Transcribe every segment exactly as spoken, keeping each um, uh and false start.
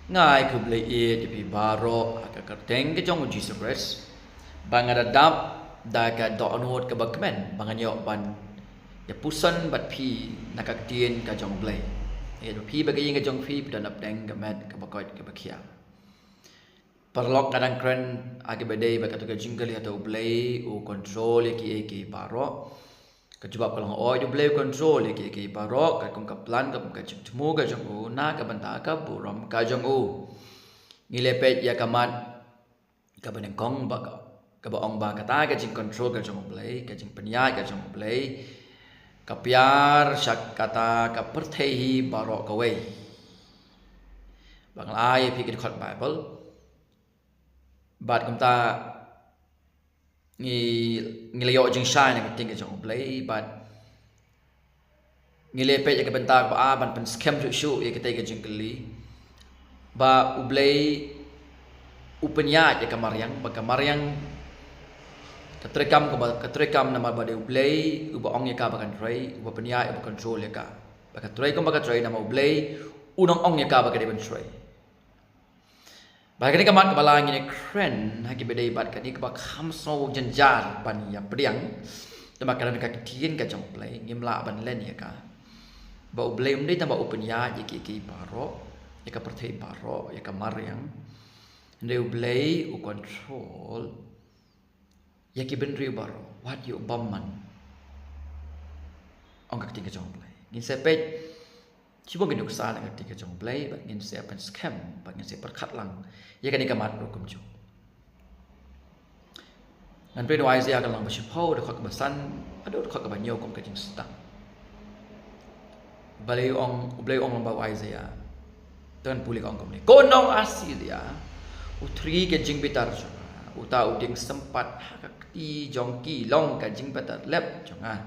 Nga ai khublei ïa phi baroh ha ka kyrteng ka jong u Jisu Khrist. Ba nga da dap da ka dohnud kaba kmen ba ngan ïoh ban ïa puson bad phi na ka ktien ka jong u Blei. Ïa phi ba ka ïing ka jong phi phi don hapdeng ka met kaba koit kaba khia. Paralok, nga dang kren ha kaba dei bad kato ka jingkylli, hato u Blei u control ïa kiei kiei baroh? Ka jubab ka long, hooid, u Blei u control ïa kiei kiei baroh katkum ka plan, katkum ka jingthmu ka jong u, na ka bynta ka burom ka jong u. Ngi leh peit ïa ka mat kaba nyngkong ba ka, kaba ong ba kata ka jingcontrol ka jong u Blei, ka jingpynïaid ka jong u Blei, ka pynïar sha kata ka pyrthei hi baroh kawei. Ba nga la ai ïa phi ka dkhot Baibl. Bad kumta ngi, ngi la ïoh jingshai na ka ktien ka jong u Blei, bad ngi leh peit ïa ka bynta kaba ar ban pynskhem shuh shuh ïa katei ka jingkylli. Ba u Blei u pynïaid ïa ka mariang, ba ka mariang ka treikam, kaba ka treikam namar ba dei u Blei uba ong ïa ka ba kan trei, uba pynïaid, uba control ïa ka. Ba ka trei kumba ka trei namar u Blei u nang ong ïa ka ba ka dei ban trei. Bad ha kane ka mat kaba lai ngin ïa kren ha kaba dei bad kane kaba kham sngew jynjar ban ïa pdiang. Te ba ka don ka ktien ka jong u Blei, ngim lah ban len ïa ka. Ba u Blei um dei tang ba u pynïaid ïa kiei kiei baroh, ïa ka pyrthei baroh, ïa ka mariang. Hynrei u Blei u control ïa ki bynriew baroh, wat ïa u bymman. Ong ka ktien ka jong u Blei. Ngin sa peit shibun ki nuksa na ka ktien ka jong u Blei, bad ngin sa pynskhem, bad ngin sa pyrkhat lang ïa kane ka mat ruh kumjuh. Ngan pule na u Isaiah ka lynnong ba shiphew, dkhot kaba san haduh dkhot kaba hynñiew kum ka jingsdang. U Blei u ong, u Blei u ong lyngba u Isaiah. Te ngan pule, ka ong kumne: Ko nong Assyria, u thri ka jingbitar jong nga, uta u dieng sympat ha ka kti jong ki long ka jingbitar lep jong nga.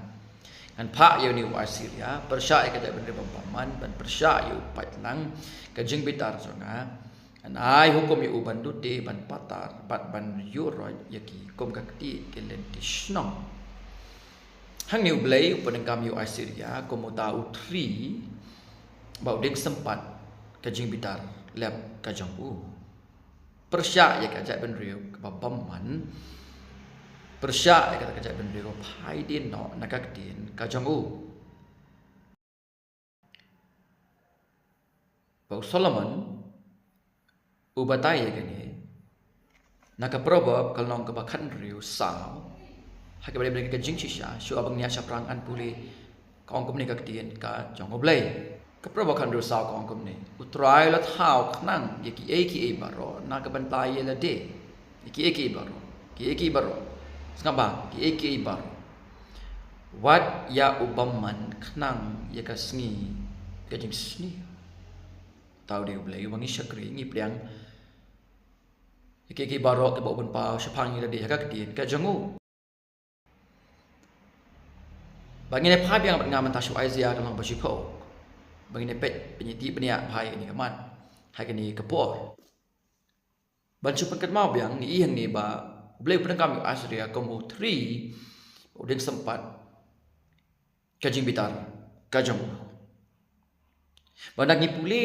Ngan phah ïa une u Assyria pyrshah ïa ka jaitbynriew ba bymman, ban pyrshah ïa u paidlang ka jingbitar jong nga. Ngan ai hukum ïa u ban lute, ban patar, bad ban ïuhroit ïa ki kum ka kti ki lynti shnong. Hangne u Blei u pyndonkam ïa u Assyria kum uta u thri ba u dieng sympat ka jingbitar lep ka jong u. Pyrshah ïa ka jaitbynriew kaba bymman. Pyrshah ïa kata ka jaitbynriew ba phai dien noh na ka ktien ka jong u. Ba u Solomon u batai ïa kane na ka Proverb ka lynnong kaba khathynriew saw, ha kaba dei bad ka jingshisha, shuwa ba ngin ïaid shaphrang, ngan pule, ka ong kumne ka ktien ka jong u Blei. Ka Proverb khathynriew saw ka ong kumne: U Trai u la thaw khnang ïa kiei kiei baroh na ka bynta ïa lade. Ïa kiei kiei baroh, kiei kiei baroh. Sngap bha, kiei kiei baroh. Wat ïa u bymman khnang ïa ka sngi ka jingsniew. Uta u dei u Blei uba ngi shakri, ngi pdiang. Ïa kiei kiei baroh kiba u pynpaw shaphang ïa lade ha ka ktien ka jong u. Ba ngin ïa phai biang bad nga mynta sha u Isaiah ka lynnong ba shiphew. Ba ngin ïa peit, ba ngin ïa tip bniah bha ïa kane ka mat ha kane ka por. Ban shu pynkynmaw biang, ngi i hangne ba u Blei u pyndonkam ïa u Assyria kum u thri, u dieng sympat ka jingbitar ka jong u. Ba ngi pule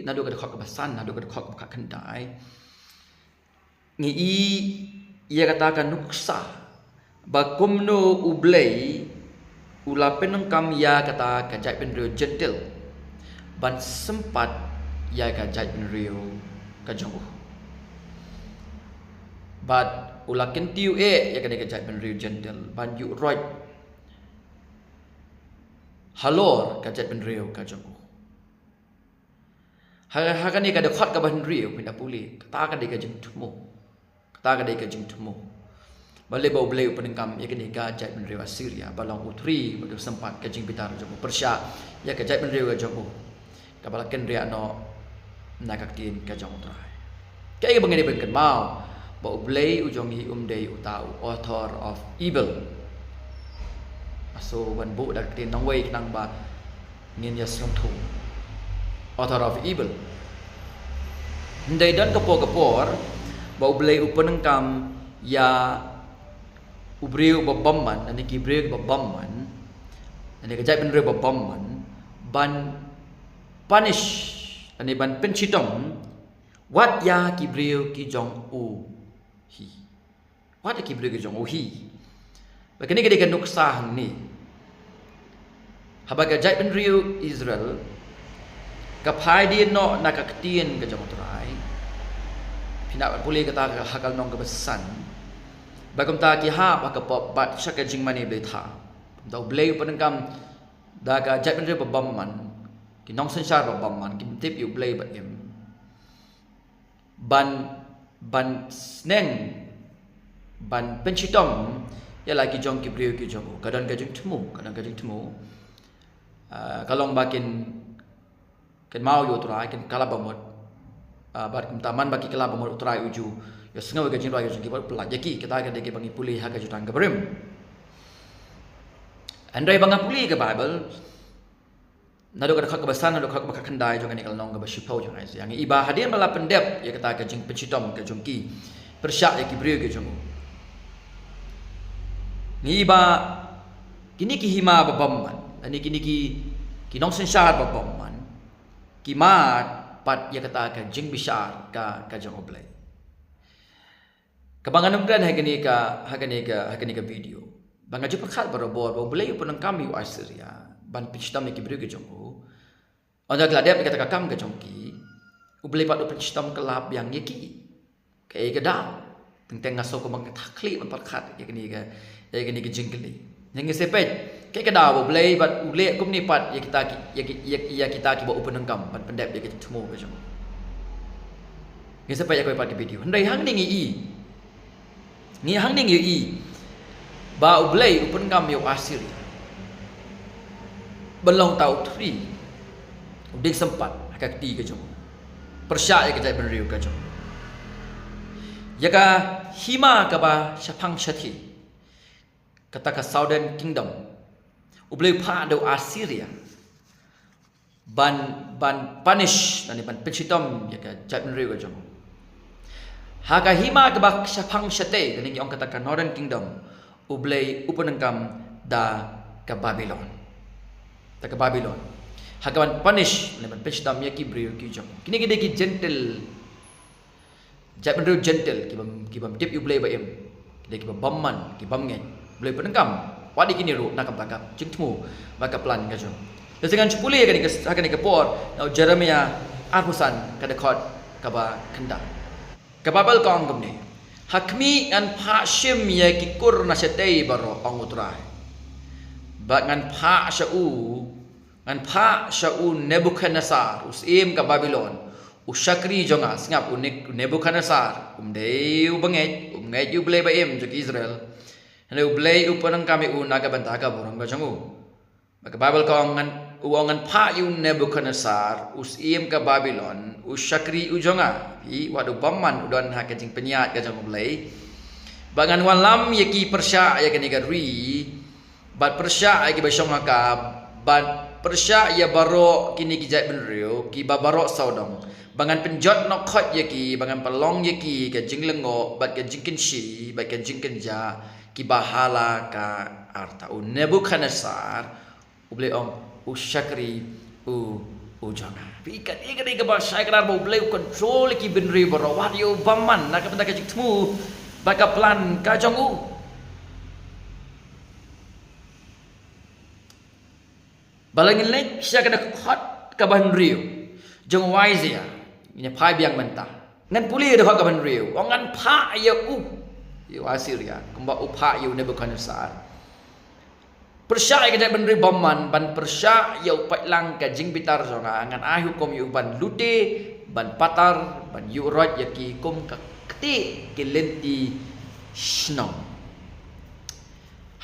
naduh ka dkhot kaba san haduh ka dkhot kaba khatkhyndai, ngi i ïa kata ka nuksa ba kumno u Blei u la pyndonkam ïa kata ka jaitbynriew Jentil ban sympat ïa ka jaitbynriew ka jong u. Bad u la kyntiew eh ïa kane ka jaitbynriew Jentil ban ïuhroit halor ka jaitbynriew ka jong u. Ha, ha kane ka dkhot kaba hynriew, phin da pule, kata ka dei ka jingthmu. Kata ka dei ka jingthmu. Balei ba u Blei u pyndonkam ïa kane ka jaitbynriew Assyria ba long u thri, ba u dieng sympat ka jingbitar jong u, pyrshah ïa ka jaitbynriew ka jong u, kaba la kynriah noh na ka ktien ka jong u Trai. Kaei kaba ngin ïa pynkynmaw? Ba u Blei u jong ngi um dei uta u author of evil. Nga shu wan buh da ka ktien nongwei khnang ba ngin ïa sngewthuh. Author of evil. Hynrei don ka por ka por ba u Blei u pyndonkam ïa u briew ba bymman, lane ki briew ba bymman, lane ka jaitbynriew ba bymman, ban punish, lane ban pynshitom Wat ïa ki briew ki jong u hi. Wat ïa ki briew ki jong u hi. Ba kane ka dei ka nuksa hangne. Haba ka jaitbynriew Israel ka phai dien noh na ka ktien ka jong u Trai. Phi lah ban pule kata ka ha ka lynnong kaba san. Ba kumta ki hap ha ka pop bad sha ka jingmane bleitha. Kumta u Blei u pyndonkam da ka jaitbynriew ba bymman, ki nongsynshar ba bymman, kim tip ïa u Blei ba im. Ban, ban sneng, ban pynshitom ïa la ki jong ki briew ki jong u. Ka don ka jingthmu, ka don ka jingthmu. Ah, ka long ba kin, kin maw ïa u Trai, kin kylla bamut. Ah, bad kumta man ba ki kylla bamut u Trai u ju ïohsngew ïa ka jingrwai ka jong ki bad u pyllait ïa ki. Kata ka dei kaba ngi pule ha ka Jutang kaba Rim. Hynrei ba nga pule ka Baibl, naduh ka dkhot kaba san, naduh ka dkhot kaba khyndai jong kane ka lynnong kaba shiphew jong Isaiah, ngi i ba hadien ba la pyndep ïa kata ka jingpynshitom ka jong ki pyrshah ïa ki briew ki jong u, ngi i ba kine ki hima ba bymman, lane kine ki, ki nongsynshar ba bymman, ki mad pat ïa kata ka jingbishar ka, ka jong u Blei. Kaba ngan ym kren ha kane ka, ha kane ka, ha kane ka video. Ba nga ju pyrkhat barabor ba u Blei u pyndonkam ïa u Assyria ban pynshitom ïa ki briew ki jong u. Ynda ki la dep ïa kata ka kam ka jong ki, u Blei pat u pynshitom kylla biang ïa ki. Kaei ka daw? Teng teng nga sngew kumba nga thakhlieh ban pyrkhat ïa kane ka, ïa kane ka jingkylli. Ngi sa peit, kaei ka daw ba u Blei bad u leh kumne pat ïa kita ki, ïa ki, ïa, ïa kita kiba u pyndonkam ban pyndep ïa ka jingthmu ka jong u. Ngi sa peit ïa kawei pat ka video. Hynrei hangne ngi i, ngi hangne ngi i ba u Blei u pyndonkam ïa u Assyria ban long uta u thri, u dieng sympat ha ka kti ka jong u, pyrshah ïa ka jaitbynriew ka jong u. Ïa ka hima kaba shaphang shathie, kata ka Southern Kingdom, u Blei u phah da u Assyria ban, ban punish, lane ban pynshitom ïa ka jaitbynriew ka jong u. Ha ka hima kaba shaphang shatei, lane ngi ong kata ka Northern Kingdom, u Blei u pyndonkam da ka Babilon. Da ka Babilon. Ha kaban punish, lane ban pynshitom ïa ki briew ki jong u. Kine ki dei ki Gentile, jaitbynriew Gentile, ki bym, ki bym tip ïa u Blei ba im, ki dei ki bym bymman, ki bym ngeit. U Blei u pyndonkam wat ïa kine ruh na ka bynta ka jingthmu bad ka plan ka jong u. Te sa ngan shu pule ha kane ka, ha kane ka por na u Jeremiah arphew san, ka dkhot kaba khyndai. Ka Baibl ka ong kumne: Ha khmih, ngan phah shim ïa ki kur na shatei baroh, ong u Trai. Bad ngan phah sha u, ngan phah sha u Nebukhadnessar, u syiem ka Babilon, u shakri jong nga. Sngap, u Nek-, u Nebukhadnessar um dei u bangeit, um ngeit ïa u Blei ba im jong ki Israel. Hynrei u Blei u pyndonkam ïa u na ka bynta ka burom ka jong u. Bad ka Baibl ka ong ngan, u ong, ngan phah ïa u Nebukhadnessar, u syiem ka Babilon, u shakri u jong nga. Phi, wat u bymman u don ha ka jingpynïaid ka jong u Blei. Bad ngan wallam ïa ki pyrshah ïa kane ka ri, bad pyrshah ïa kiba shong ha ka, bad pyrshah ïa baroh kine ki jaitbynriew kiba baroh sawdong. Ba ngan pynjot nohkhoit ïa ki, ba ngan pynlong ïa ki ka jinglyngngoh bad ka jingkynshi bad ka jingkynjah kiba ha la ka arta. U Nebukhadnessar, u Blei ong, u shakri u, u jong nga. Phi, kane ka dei kaba shai kdar ba u Blei u control ïa ki bynriew baroh, wat ïa u bymman na ka bynta ka jingthmu bad ka plan ka jong u. Ba la ngin leit sha ka dkhot kaba hynriew jong u Isaiah, ngin ïa phai biang mynta. Ngan pule dkhot kaba hynriew. Ong, ngan phah ïa u, ïa u Assyria, kumba u phah ïa u Nebukhadnessar. Pyrshah ïa ka jaitbynriew bymman, ban pyrshah ïa u paidlang ka jingbitar jong nga. Ngan ai hukum ïa u ban lute, ban patar, ban ïuh roit ïa ki kum ka ktieh ki lynti shnong.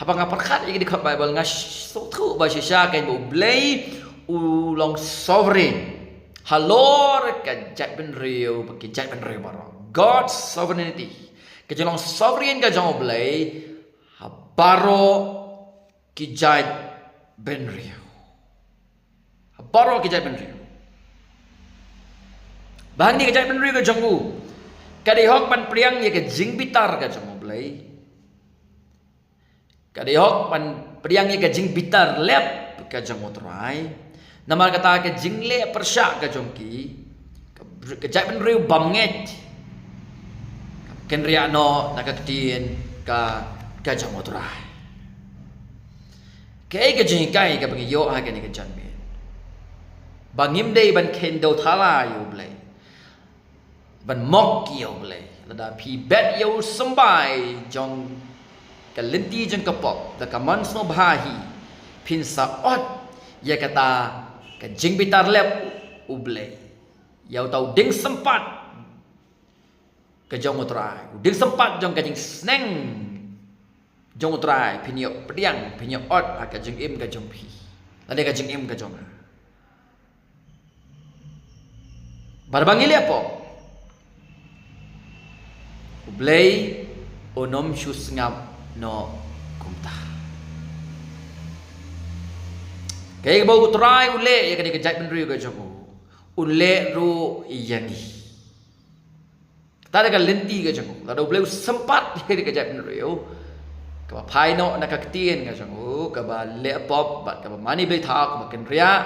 Haba nga pyrkhat ïa ki dkhot Baibl, nga sngewthuh ba shisha kein ba u Blei u long sovereign halor ka jaitbynriew, ki jaitbynriew baroh. God's sovereignty. Ka jinglong sovereign ka jong u Blei ha baroh ki jaitbynriew. Ha baroh ki jaitbynriew. Ba hangne ka jaitbynriew ka jong u ka dei hok ban pdiang ïa ka jingbitar ka jong u Blei. Ka dei hok ban pdiang ïa ka jingbitar lep ka jong u Trai. Namar kata ka jingleh pyrshah ka jong ki, ka ka jaitbynriew bymngeit, kynriah noh na ka ktien ka, ka jong U Trai. Kaei ka jinghikai kaba ngi ïoh ha kane ka janmiet? Ba ngim dei ban kheiñ dewthala ïa U Blei, ban mok ïa U Blei. Lada phi bet ïa u symbai jong ka lynti jong ka pop da ka mon sngewbha hi, phin sa ot ïa kata ka jingbitar lep U Blei, ïa uta u dieng sympat ka jong U Trai, u dieng sympat jong ka jingsneng jong U Trai, phin ïoh pdiang, phin ïoh ot ha ka jingim ka jong phi lane ka jingim ka jong nga. Bad ba ngi leh pop, U Blei un ym shu sngap noh kumta. Kaei kaba U Trai u leh ïa kane ka jaitbynriew ka jong u, un leh ruh ïa ngi. Kata da ka lynti ka jong u, lada U Blei u sympat ïa ka jaitbynriew kaba phai noh na ka ktien ka jong u, kaba leh pop bad kaba mane blei thaw, kaba kynriah,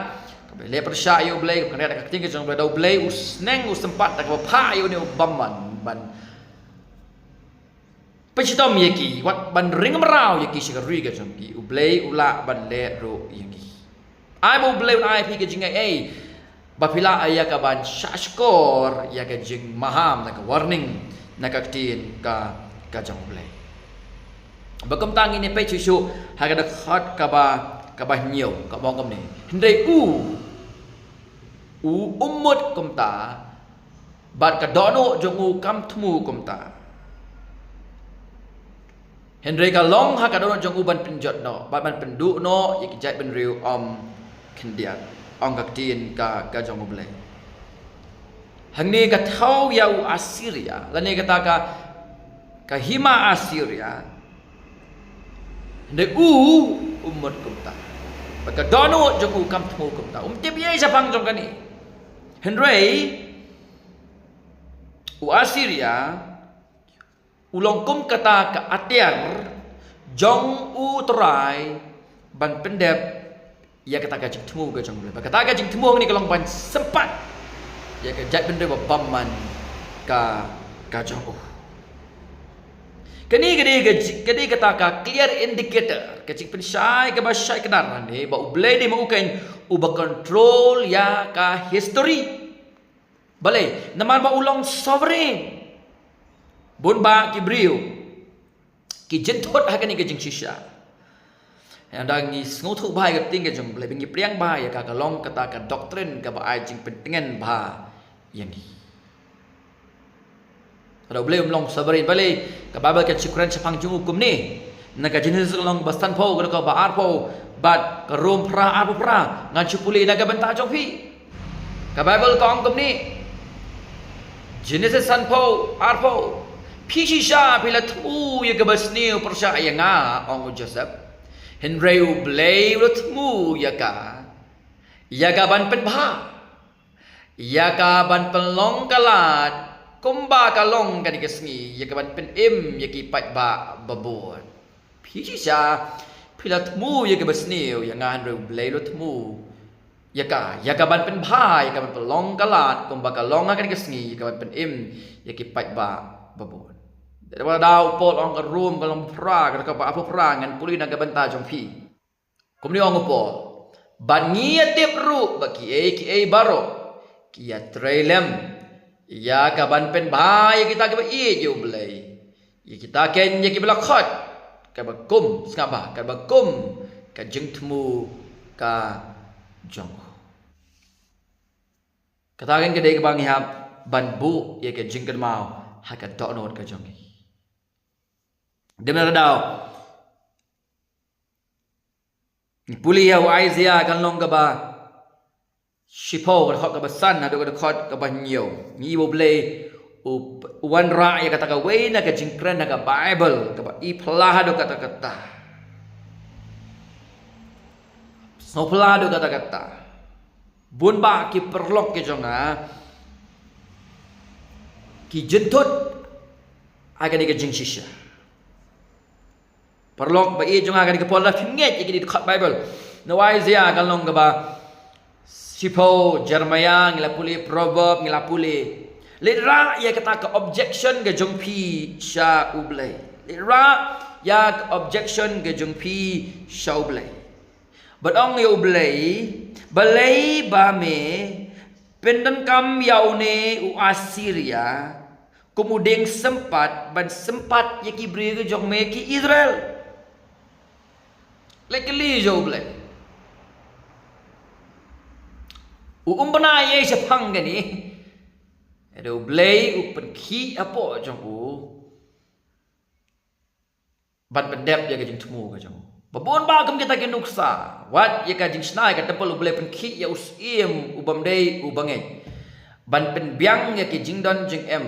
kaba leh pyrshah ïa U Blei, kaba kynriah na ka ktien ka jong U Blei, lada U Blei u sneng u sympat da kaba phah ïa une u bymman ban pynshitom ïa ki, wat ban ring mraw ïa ki sha ka ri ka jong ki, U Blei u lah ban leh ruh ïa ngi. Ai ba U Blei un ai phi ka jingaiei ba phi lah ïa ka ban shah shkor ïa ka jingmaham, na ka warning na ka ktien ka, ka jong U Blei. Ba kumta ngin ïa peit shuh shuh ha ka dkhot kaba, kaba hynñiew, kaba ong kumne: Hynrei u, u um mut kumta, bad ka dohnud jong u kam thmu kumta. Hynrei ka long ha ka dohnud jong u ban pynjot noh bad ban pynduh noh ïa ki jaitbynriew ym khyndiat, ong ka ktien ka, ka jong U Blei. Hangne ka thew ïa u Assyria lane kata ka, ka hima Assyria. Hynrei u, um mut kumta, bad ka dohnud jong u kam thmu kumta. Um tip ei shaphang jong kane. Hynrei u Assyria u long kum kata ka atiar jong U Trai ban pyndep ïa kata ka jingthmu ka jong U Blei. Bad kata ka jingthmu hangne ka long ban sympat ïa ka jaitbynriew ba bymman ka, ka jong u. Kane ka dei ka ji-, ka dei kata ka clear indicator, ka jingpynshai kaba shai kdar hangne ba U Blei dei ma u keiñ uba control ïa ka history. Balei? Namar ba u long sovereign. Bun bah ki briew ki jynthut ha kane ka jingshisha. Ynda ngi sngewthuh bha ïa ka ktien ka jong U Blei, ba ngi pdiang bha ïa ka, ka long kata ka doctrine kaba ai jingpyntngen bha ïa ngi. Lada U Blei um long sovereign, balei ka Baibl kan shu kren shaphang jong u kumne? Na ka Jenesis ka lynnong ba sanphew, ka dkhot ba arphew, bad ka Rom phra arphew phra, ngan shu pule na ka bynta jong phi. Ka Baibl ka ong kumne, Jenesis sanphew arphew: Phi shisha phi la thmu ïa kaba sniew pyrshah ïa nga, ong u Joseph. Hynrei U Blei u la thmu ïa ka, ïa ka ban pynbha, ïa ka ban pynlong ka lad, kumba ka long kane ka sngi, ïa ka ban pynim ïa ki paidbah babun. Phi shisha phi la thmu ïa kaba sniew ïa nga, hynrei U Blei u la thmu ïa ka, ïa ka ban pynbha, ïa ka ban pynlong ka lad, kumba ka long ha kane ka sngi, ïa ka ban pynim ïa ki paidbah babun. Dei ba da u Paul ong ka Rom ka lynnong phra, ka dkhot ba arphew phra, ngan pule na ka bynta jong phi. Kumne ong u Paul: Bad ngi ïa tip ruh ba kiei kiei baroh ki ïa trei lem ïa ka ban pynbha ïa kita kiba ïeit ïa U Blei, ïa kita keiñ ïa kiba la khot kaba kum, sngap bha, kaba kum ka jingthmu ka jong u. Kata keiñ ka dei kaba ngi hap ban buh ïa ka jingkynmaw ha ka dohnud ka jong ngi. Dei na ka daw ngi pule ïa u Isaiah ka lynnong kaba shiphew, ka dkhot kaba san haduh ka dkhot kaba hynñiew. Ngi ïohi ba U Blei u, u wanrah ïa kata kawei na ka jingkren ha ka Baibl kaba i phylla haduh katta katta, sngewphylla haduh katta katta. Bun bah ki paralok ki jong nga ki jynthut ha kane ka jingshisha. Paralok ba ïeit jong nga, kane ka por lada phim ngeit ïa kine ki dkhot Baibl na u Isaiah ka lynnong kaba Shiphew Jeremiah, ngi la pule Proverb, ngi la pule. Leit rah ïa kata ka objection ka jong phi sha U Blei. Leit rah ïa ka objection ka jong phi sha U Blei. Bad ong ïa U Blei, balei ba me pyndonkam ïa une u Assyria, kum u dieng sympat, ban sympat ïa ki briew ki jong me ki Israel. Leit kylli ïa U Blei. U ym bna ei shaphang kane. Hynrei U Blei u pynkhih hapoh jong u ban pyndep ïa ka jingthmu ka jong u. Ba bun ba kum kita ki nuksa, wat ïa ka jingshna ïa ka templ, U Blei pynkhih ïa u Syiem u bym dei u bangeit ban pynbiang ïa ki jingdon jingem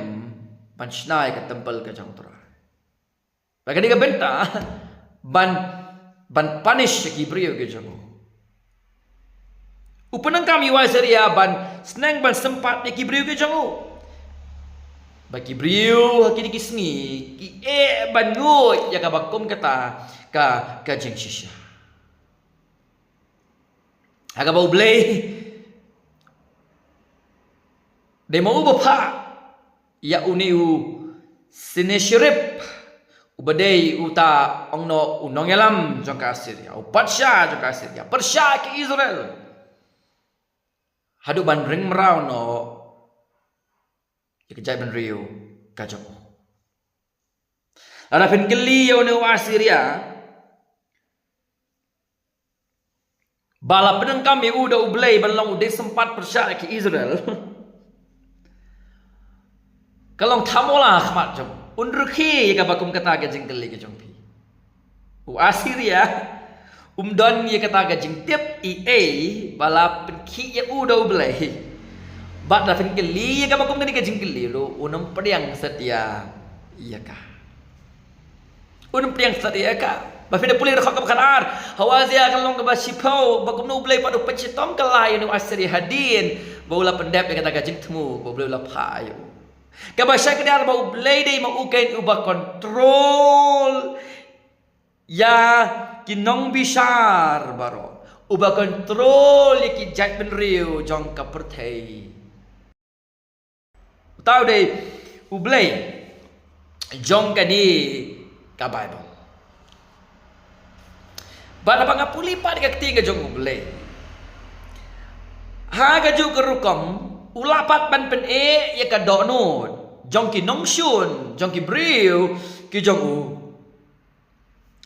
ban shna ïa ka templ ka jong U Trai. Ba kane ka bynta ban, ban punish ïa ki briew ki jong u. U pyndonkam ïa u Assyria ban sneng ban sympat ïa ki briew ki jong u. Ba ki briew ha kine ki sngi ki eh ban nguid ïa kaba kum kata ka, ka jingshisha. Ha kaba U Blei dei ma u ba phah ïa une u Sennacherib, uba dei uta ong noh u nongïalam jong ka Assyria, u patsha jong ka Assyria, pyrshah ki Israel haduh ban ring mraw noh ïa ka jaitbynriew ka jong u. Lada phin kylli ïa une u Assyria, ba la pyndonkam ïa u da U Blei ban long u dieng sympat pyrshah ïa ki Israel, ka long thamula ha khmat jong u. Un rkhie ïa kaba kum kata ka jingkylli ka jong phi. U Assyria um don ïa kata ka jingtip ei ei ba la pynkhih ïa u da U Blei. Bad lada phin kylli ïa kaba kum kane ka jingkylli ruh, un ym pdiang satia ïa ka. Un ym pdiang satia ïa ka. Ba phi da pule dkhot kaba khatar, ha u Isaiah ka lynnong kaba shiphew, ba kumno U Blei pat u pynshitom kylla ïa une u Assyria hadien ba u la pyndep ïa kata ka jingthmu ba U Blei u la phah ïa u. Kaba shai kdar ba U Blei dei ma u keiñ uba control ïa ki nongbishar baroh, uba control ïa ki jaitbynriew jong ka pyrthei. Uta u dei U Blei jong kane ka Baibl. Bad haba nga pule pat ka ktien ka jong U Blei, ha kajuh ka rukom u lah pat ban pyneh ïa ka dohnud jong ki nongshun, jong ki briew ki jong u,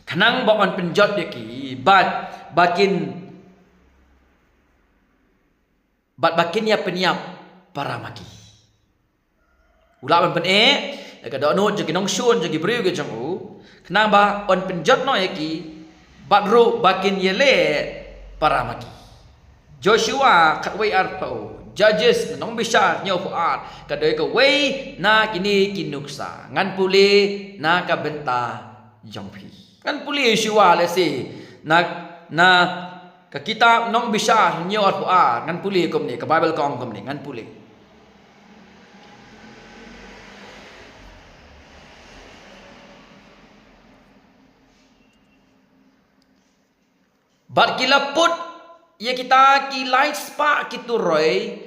khnang ba un pynjot ïa ki bad ba kin, bad ba kin ïa pynïap para ma ki. U lah ban pyneh ïa ka dohnud jong ki nongshun, jong ki briew ki jong u, khnang ba un pynjot noh ïa ki bad ruh ba kin ïaleh para ma ki. Joshua khatwei arphew, Judges, Nongbishar hynñiewphew ar, ka dei kawei na kine ki nuksa. Ngan pule na ka bynta jong phi. Ngan pule shuwa lehse na, na ka kitab Nongbishar hynñiew arphew ar, ngan pule kumne, ka Baibl ka ong kumne, ngan pule. Bad ki la put ïa kita ki lai spah ki turoi,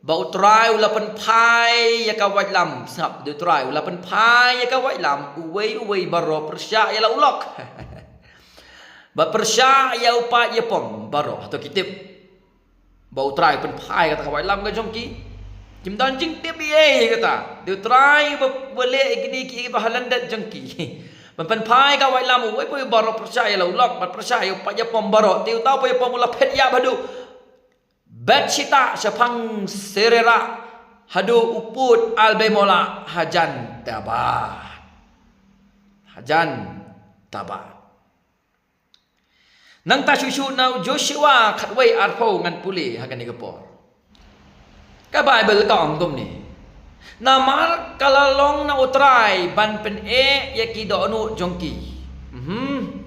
ba U Trai u la pynphai ïa ka waitlam. Sngap, dei U Trai u la pynphai ïa ka waitlam, uwei uwei baroh pyrshah ïa la u lok. Bad pyrshah ïa u paid ïapom baroh. Hato ki tip ba U Trai u pynphai kata ka waitlam ka jong ki? Kim don jingtip ei ei kata. Dei U Trai ba, ba leh ïa kine ki, ba ha lyndet jong ki. Ban pynphai ka waitlam, uwei pa uwei baroh pyrshah ïa la u lok, bad pyrshah ïa u paid ïapom baroh. Te uta u paid ïapom u la phet ïa haduh Bethshittah shaphang Serera, haduh u pud Abel-meholah hajan Tabad. Hajan Tabad. Nangta shuh shuh na u Joshua khatwei arphew ngan pule ha kane ka por. Ka Baibl ka ong kumne. Namar ka la long na U Trai ban pyneh ïa ki dohnud jong ki. Mhm.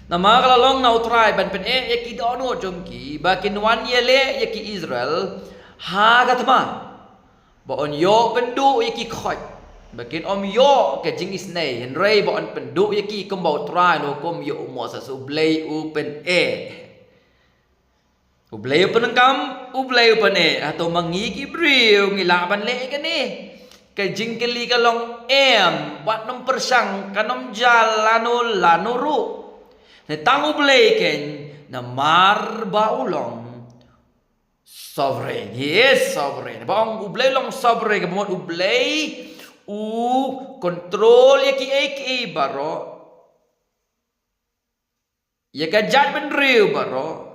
Namar ka la long na U Trai ban pyneh ïa ki dohnud jong ki, ba kin wan ïaleh ïa ki Israel ha ka thma. Ba un ïoh pynduh ïa ki khoit. Ba kin ym ïoh ka jingisynei, hynrei ba un pynduh ïa ki kumba U Trai u la hukum ïa u Moses, U Blei u pyneh. U Blei u pyndonkam, U Blei u pyneh. Hato ma ngi ki briew ngi lah ban leh kane? Ka jingkylli ka long em, wat nym pyrshang, kan nym jia lano lano ruh. Ne tang U Blei keiñ, namar ba u long sovereign. He is sovereign. Ba ong U Blei u long sovereign, ka mut U Blei u control ïa kiei kiei baroh. Ïa ka jaitbynriew baroh.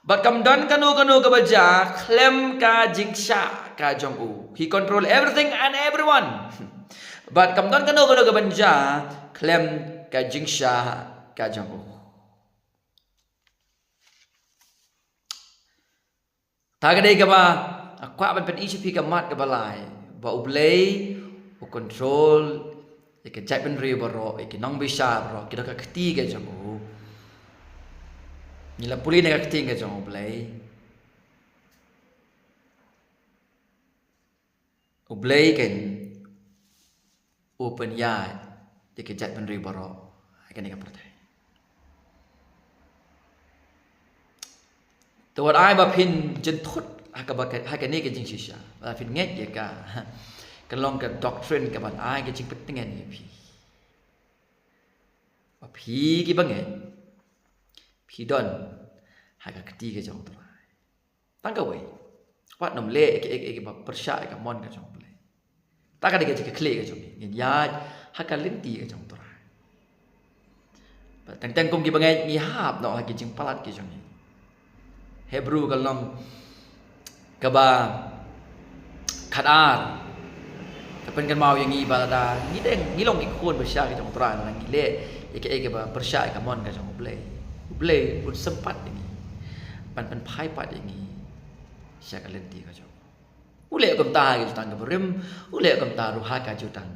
Bad kam don kano kano kaba jia khlem ka jingshah ka jong u. He control everything and everyone. Bad kam don kano kano kaba jia khlem ka jingshah ka jong u. Ta ka dei kaba, ah, kwah ban pyni sha phi ka mat kaba lai, ba U Blei u control ïa ka jaitbynriew baroh, ïa ki nongbishar baroh, ki don ka kti ka jong u. Ngi la pule na ka kti ka jong U Blei. U Blei keiñ u pynïaid ïa ki jaitbynriew baroh ha kane ka pyrthei. Te wat ai ba phin jynthut ha kaba ka, ha kane ka jingshisha, ba phin ngeit ïa ka, ka long ka doctrine kaban ai ka jingpyntngen ïa phi. Ba phi kiba ngeit, phi don ha ka kti ka jong U Trai. Tang kawei. Wat nym leh ïa kiei kiei kiba pyrshah ïa ka mon ka jong U Blei. Ta ka dei ka jingkitkhlieh ka jong ngi. Ngin ïaid ha ka lynti ka jong U Trai. Bad teng teng kum kiba ngeit ngi hap noh ha ki jingpalat ki jong ngi. Hebru ka lynnong kaba khatar ka pynkynmaw ïa ngi ba lada ngi dang, ngi long ki khun bashisha ki jong U Trai, lada ngi leh ïa kiei kiei kiba pyrshah ïa ka mon ka jong U Blei, U Blei un sympat ïa ngi ban pynphai pat ïa ngi sha ka lynti ka jong u. U leh kumta ha ka jutang kaba rim, u leh kumta ruh ha ka jutang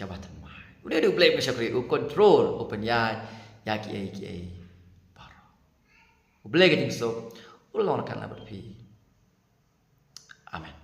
kaba thymmai. U dei U Blei ba shakri, u control, u pynïaid ïa kiei kiei baroh. U Blei ka jingsuk u long ryngkat lem bad phi. Amen.